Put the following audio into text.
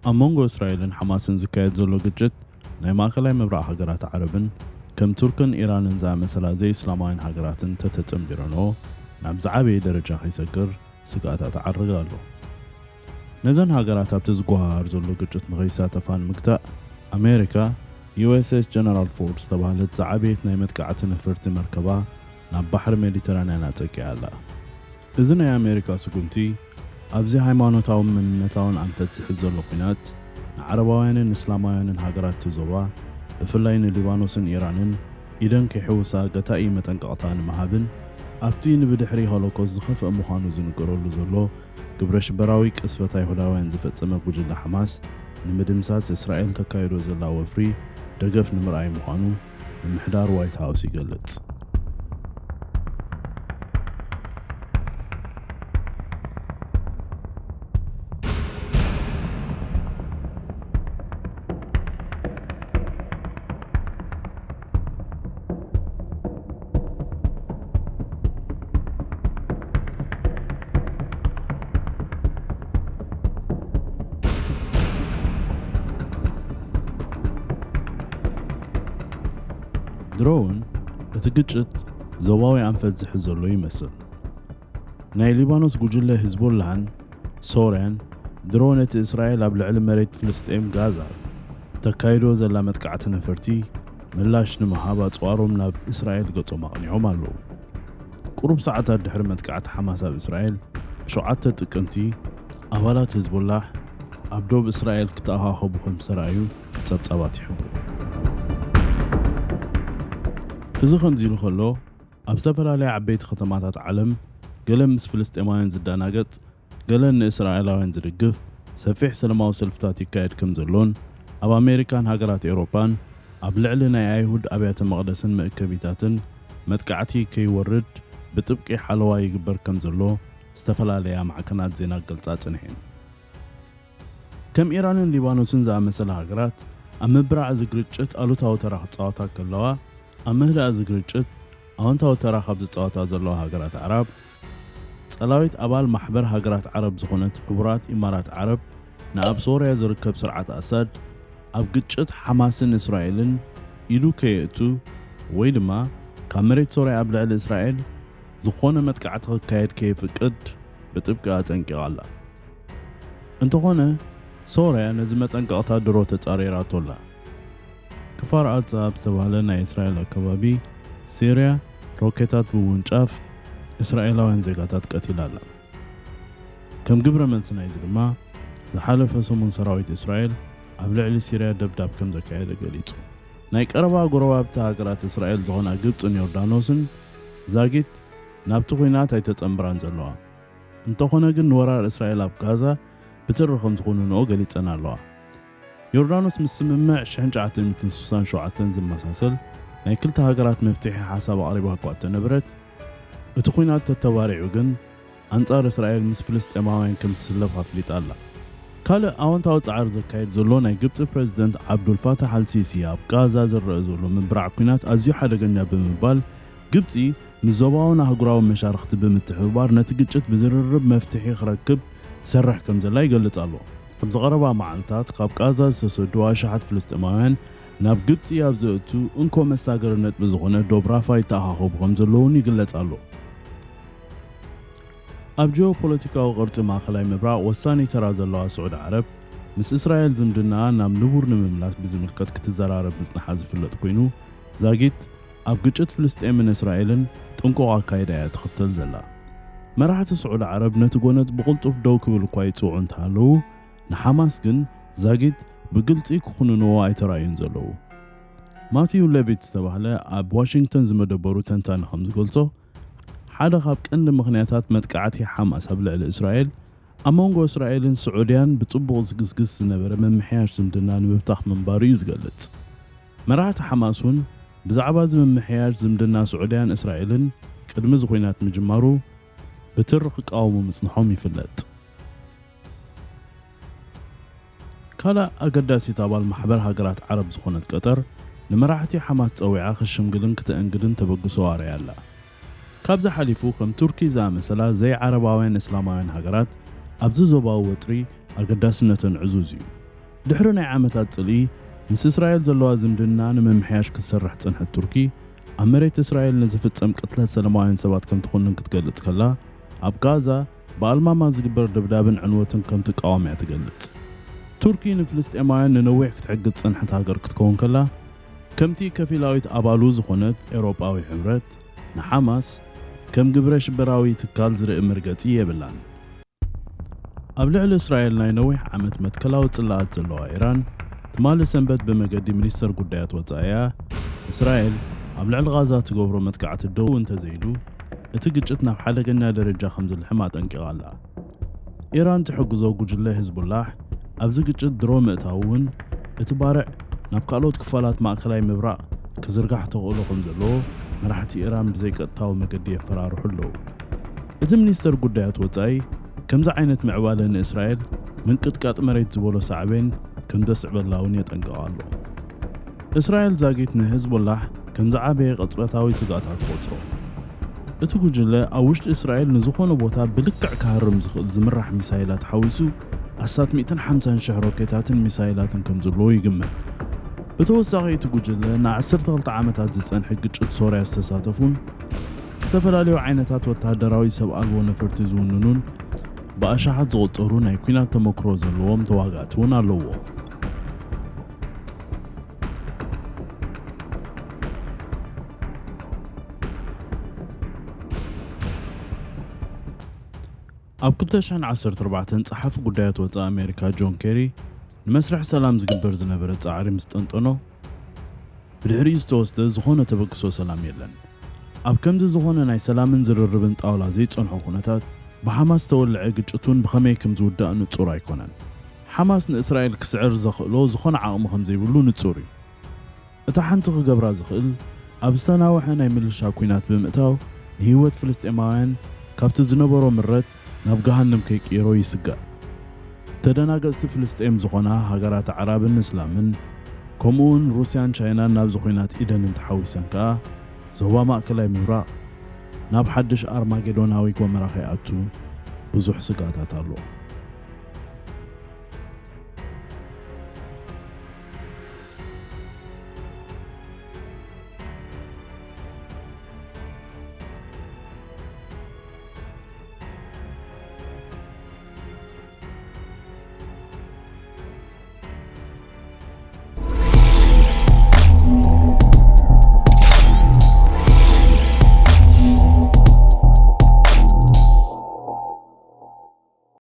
ኣብ መንጎ እስራኤልን ሓማስን ዝካየድ ዘሎ ግጭት፣ ናይ ማእከላይ ምብራቕ ሃገራት ዓረብን ከም ቱርክን ኢራንን ዝኣመሰላ ዘይእስላማውያን ሃገራትን ተተጸንቢረንኦ፣ ናብ ዝዓበየ ደረጃ ከይሰግር ስግኣታት ዓሪጋ ኣሎ። ነዘን ሃገራት ኣብቲ ዝጓሃሃር ዘሎ ግጭት ንኸይሳተፋ ንምግታእ፣ ኣሜሪካ፣ ዩ ኤስ ኤስ ጀነራል ፎርድ ዝተባህለት ዝዓበየት ናይ መጥቃዕቲ ነፈርቲ መርከባ ናብ ባሕሪ ሜዲተራንያን ኣጸቂዓ ኣላ። እዚ ናይ ኣሜሪካ ስጉምቲ፣ ኣብዚ ሃይማኖታውን መንነታውን ኣንፈት ዝሕዝ ዘሎ ኲናት፣ ንዓረባውያንን እስላማውያንን ሃገራት እቲ ዞባ፣ ብፍላይ ንሊባኖስን ኢራንን፣ ኢደን ከይሕውሳ ገታኢ መጠንቀቕታ ንምሃብን፣ ኣብቲ ንብድሕሪ ሆሎኮስት ዝኸፍአ ምዃኑ ዝንገረሉ ዘሎ ግብረ ሽበራዊ ቅስፈት ኣይሁዳውያን ዝፈጸመ ጉጅለ ሓማስ ንምድምሳስ እስራኤል ተካይዶ ዘላ ወፍሪ ደገፍ ንምርኣይ ምዃኑ ምምሕዳር ዋይት ሃውስ ይገልጽ። ድሮ እውን እቲ ግጭት ዞባዊ ኣንፈት ዝሕዝ ዘሎ ይመስል። ናይ ሊባኖስ ጉጅለ ሂዝቦላህን ሶርያን ድሮ ነቲ እስራኤል ኣብ ልዕሊ መሬት ፍልስጤም ጋዛ ተካይዶ ዘላ መጥቃዕቲ ነፈርቲ ምላሽ ንምሃብ ኣጽዋሮም ናብ እስራኤል ገጾም ኣቕኒዖም ኣለዉ። ቁሩብ ሰዓታት ድሕሪ መጥቃዕቲ ሓማስ ኣብ እስራኤል፣ ብ7 ጥቅምቲ ኣባላት ሂዝቦላህ ኣብ ዶብ እስራኤል ክተኣኻኸቡ ከም ዝተራእዩ ጸብጻባት ይሕብሩ። እዚ ከምዚ ኢሉ ከሎ፣ ኣብ ዝተፈላለያ ዓበይቲ ከተማታት ዓለም፣ ገለ ምስ ፍልስጤማውያን ዝደናገጽ፣ ገለ ንእስራኤላውያን ዝድግፍ ሰፊሕ ሰላማዊ ሰልፍታት ይካየድ ከም ዘሎን፣ ኣብ ኣሜሪካን ሃገራት ኤውሮጳን ኣብ ልዕሊ ናይ ኣይሁድ ኣብያተ መቕደስን መእከቢታትን መጥቃዕቲ ከይወርድ ብጥብቂ ሓለዋ ይግበር ከም ዘሎ ዝተፈላለያ ማዕከናት ዜና ክገልጻ ጸኒሐን። ከም ኢራንን ሊባኖስን ዝኣመሰላ ሃገራት ኣብ ምብራዕ እዚ ግርጭት ኣሉታዊ ተራ ክጻወታ ከለዋ፣ ኣብ ምህዳእ እዚ ግርጭት ኣወንታዊ ተራ ካብ ዝጻወታ ዘለዋ ሃገራት ዓረብ፣ ጸላዊት ኣባል ማሕበር ሃገራት ዓረብ ዝኾነት ሕቡራት ኢማራት ዓረብ፣ ንኣብ ሶርያ ዝርከብ ስርዓት ኣሳድ ኣብ ግጭት ሓማስን እስራኤልን ኢዱ ከየእቱ ወይ ድማ ካብ መሬት ሶርያ ኣብ ልዕሊ እስራኤል ዝኾነ መጥቃዕቲ ክካየድ ከየፍቅድ ብጥብቂ ኣጠንቂቓ ኣላ። እንተኾነ፣ ሶርያ ነዚ መጠንቀቕታ ድሮ ተጻሪራቶ ኣላ። ክፋር ኣልዛ ኣብ ዝተባህለ ናይ እስራኤል ኣከባቢ ሲርያ ሮኬታት ብምውንጫፍ እስራኤላውያን ዜጋታት ቀቲላ ኣላ። ከም ግብረ መልሲ ናይዚ ድማ፣ ዝሓለፈ ሰሙን ሰራዊት እስራኤል ኣብ ልዕሊ ሲርያ ደብዳብ ከም ዘካየደ ገሊጹ። ናይ ቀረባ ጎረባብቲ ሃገራት እስራኤል ዝኾና ግብጽን ዮርዳኖስን ዛጊት ናብቲ ኲናት ኣይተጸንብራን ዘለዋ። እንተኾነ ግን፣ ንወራር እስራኤል ኣብ ጋዛ ብትሪ ከም ዝኹንንኦ ገሊጸን ኣለዋ። ዮርዳኖስ ምስ ስምምዕ ሽሕን ትሽዓተ ሚእትን ስሳን ሸውዓተን ዝመሳሰል ናይ ክልተ ሃገራት መፍትሒ ሓሳብ ኣቕሪባ እኳ እተነበረት፣ እቲ ኲናት ተተባሪዑ ግን፣ ኣንጻር እስራኤል ምስ ፍልስጤማውያን ከም ትስለፍ ኣፍሊጣ ኣላ። ካልእ ኣወንታዊ ጻዕሪ ዘካየድ ዘሎ ናይ ግብጺ ፕረዚደንት ዓብዱልፋታሕ ኣልሲሲ፣ ኣብ ጋዛ ዝረአ ዘሎ ምብራዕ ኲናት ኣዝዩ ሓደገኛ ብምባል፣ ግብጺ ምስ ዞባውን ኣህጉራውን መሻርኽቲ ብምትሕብባር ነቲ ግጭት ብዝርርብ መፍትሒ ክረክብ ትሰርሕ ከም ዘላ ይገልጽ ኣሎ። ኣብዚ ቀረባ መዓልታት ካብ ጋዛ ዝተሰዱ ኣሽሓት ፍልስጤማውያን ናብ ግብጺ ኣብ ዘእቱ እንኮ መሳገሪ ነጥቢ ዝኾነ ዶብ ራፋ ይተኣኻኸቡ ከም ዘለውን ይግለጽ ኣሎ። ኣብ ጂኦፖለቲካዊ ቅርጺ ማእከላይ ምብራቕ ወሳኒ ተራ ዘለዋ ስዑዲ ዓረብ፣ ምስ እስራኤል ዝምድናኣ ናብ ንቡር ንምምላስ ብዝምልከት ክትዘራረብ ምጽንሓ ዝፍለጥ ኮይኑ፣ ዛጊት ኣብ ግጭት ፍልስጤምን እስራኤልን ጥንቁቕ ኣካይዳ እያ ትኽተል ዘላ። መራሕቲ ስዑዲ ዓረብ ነቲ ጎነጽ ብቕልጡፍ ደው ክብል እኳ ይጽውዑ እንተሃለዉ፣ ንሓማስ ግን ዛጊት ብግልጺ ክኹንንዎ ኣይተራእዩን ዘለዉ። ማቲው ሌቪት ዝተባህለ ኣብ ዋሽንግተን ዝመደበሩ ተንታኒ ከም ዝገልጾ፣ ሓደ ካብ ቀንዲ ምኽንያታት መጥቃዕቲ ሓማስ ኣብ ልዕሊ እስራኤል፣ ኣብ መንጎ እስራኤልን ስዑድያን ብጽቡቕ ዝግስግስ ዝነበረ ምምሕያሽ ዝምድና ንምብታኽ ምንባሩ እዩ ዝገልጽ። መራሕቲ ሓማስ እውን ብዛዕባ እዚ ምምሕያሽ ዝምድና ስዑድያን እስራኤልን ቅድሚ እዚ ኲናት ምጅማሩ ብትሪ ክቃወሙ ምጽንሖም ይፍለጥ። ካልእ ኣገዳሲት ኣባል ማሕበር ሃገራት ዓረብ ዝኾነት ቀጠር፣ ንመራሕቲ ሓማስ ጸዊዓ ክሽምግልን ክተአንግድን ተበግሶ ኣርእያ ኣላ። ካብዚ ሓሊፉ፣ ከም ቱርኪ ዝኣመሰላ ዘይዓረባውያን እስላማውያን ሃገራት ኣብዚ ዞባዊ ወጥሪ ኣገዳስነተን ዕዙዝ እዩ። ድሕሪ ናይ ዓመታት ጽልኢ፣ ምስ እስራኤል ዘለዋ ዝምድና ንምምሕያሽ ክትሰርሕ ዝጸንሐት ቱርኪ፣ ኣብ መሬት እስራኤል ንዝፍጸም ቅትለት ሰላማውያን ሰባት ከም ትኹንን ክትገልጽ ከላ፣ ኣብ ጋዛ ብኣልማማ ዝግበር ደብዳብን ዕንወትን ከም ትቃወም እያ ትገልጽ። ቱርኪ ንፍልስጤማውያን ንነዊሕ ክትሕግዝ ዝጸንሐት ሃገር ክትከውን ከላ፣ ከምቲ ከፊላዊት ኣባሉ ዝኾነት ኤውሮጳዊ ሕብረት፣ ንሓማስ ከም ግብረ ሽበራዊ ትካል ዝርኢ መርገጺ የብላን። ኣብ ልዕሊ እስራኤል ናይ ነዊሕ ዓመት መትከላዊ ጽላኣት ዘለዋ ኢራን፣ ትማሊ ሰንበት ብመገዲ ሚኒስተር ጉዳያት ወጻኢያ፣ እስራኤል ኣብ ልዕሊ ጋዛ ትገብሮ መጥቃዕቲ ደው እንተዘይሉ፣ እቲ ግጭት ናብ ሓደገኛ ደረጃ ከም ዝልሕም ኣጠንቂቓ ኣላ። ኢራን ትሕግዞ ጉጅለ ህዝቡላህ ኣብዚ ግጭት ድሮ ምእታው እውን፣ እቲ ባርዕ ናብ ካልኦት ክፋላት ማእከላይ ምብራቕ ክዝርጋሕ ተኽእሎ ከም ዘለዎ መራሕቲ ኢራን ብዘይቀጥታዊ መገዲ የፈራርሑ ኣለዉ። እቲ ሚኒስተር ጉዳያት ወጻኢ፣ ከምዚ ዓይነት ምዕባለ ንእስራኤል ምንቅጥቃጥ መሬት ዝበሎ ሳዕቤን ከም ዘስዕበላ እውን የጠንቅቕ ኣሎ። እስራኤል ዛጊት ንህዝቡላህ ከም ዝዓበየ ቅጽበታዊ ስግኣታ ትቖጽሮ። እቲ ጉጅለ ኣብ ውሽጢ እስራኤል ንዝኾነ ቦታ ብልክዕ ክሃርም ዝኽእል ዝምራሕ ሚሳይላት ሓዊሱ ኣስታት ሚእትን ሓምሳን ሽሕ ሮኬታትን ሚሳይላትን ከም ዘለዎ ይግመት። ብተወሳኺ እቲ ጉጅለ ንዓሰርተ ክልተ ዓመታት ዝጸንሐ ግጭት ሶርያ ዝተሳተፉን ዝተፈላለዩ ዓይነታት ወተሃደራዊ ሰብ ኣልቦ ነፈርቲ ዝውንኑን ብኣሽሓት ዝቑጸሩ ናይ ኲናት ተመክሮ ዘለዎም ተዋጋእቲ እውን ኣለዎ። ኣብ ክልተ ሽሕን ዓሰርተ ኣርባዕተን ጸሓፊ ጉዳያት ወጻኢ ኣሜሪካ ጆን ኬሪ ንመስርሕ ሰላም ዝግበር ዝነበረ ጻዕሪ ምስ ጠንጠኖ፣ ብድሕሪኡ ዝተወስደ ዝኾነ ተበግሶ ሰላም የለን። ኣብ ከምዚ ዝኾነ ናይ ሰላምን ዝርርብን ጣውላ ዘይጸንሖ ኩነታት፣ ብሓማስ ዝተወልዐ ግጭት እውን ብኸመይ ከም ዝውዳእ ንጹር ኣይኮነን። ሓማስ ንእስራኤል ክስዕር ዘኽእሎ ዝኾነ ዓቕሚ ከም ዘይብሉ ንጹር እዩ። እታ ሓንቲ ክገብራ ዝኽእል፣ ኣብ ዝተናውሐ ናይ ምልሻ ኲናት ብምእታው፣ ንህይወት ፍልስጤማውያን ካብቲ ዝነበሮ ምረት ናብ ገሃነም ከይቅይሮ ይስጋእ። ተደናገጽቲ ፍልስጤም ዝኾና ሃገራት ኣዕራብን እስላምን፣ ከምኡውን ሩስያን ቻይናን ናብዚ ኲናት ኢደን እንተሓዊሰን ከኣ፣ ዞባ ማእከላይ ምብራቕ ናብ ሓድሽ ኣርማጌዶናዊ ጎመራ ከይኣቱ ብዙሕ ስግኣታት ኣሎ።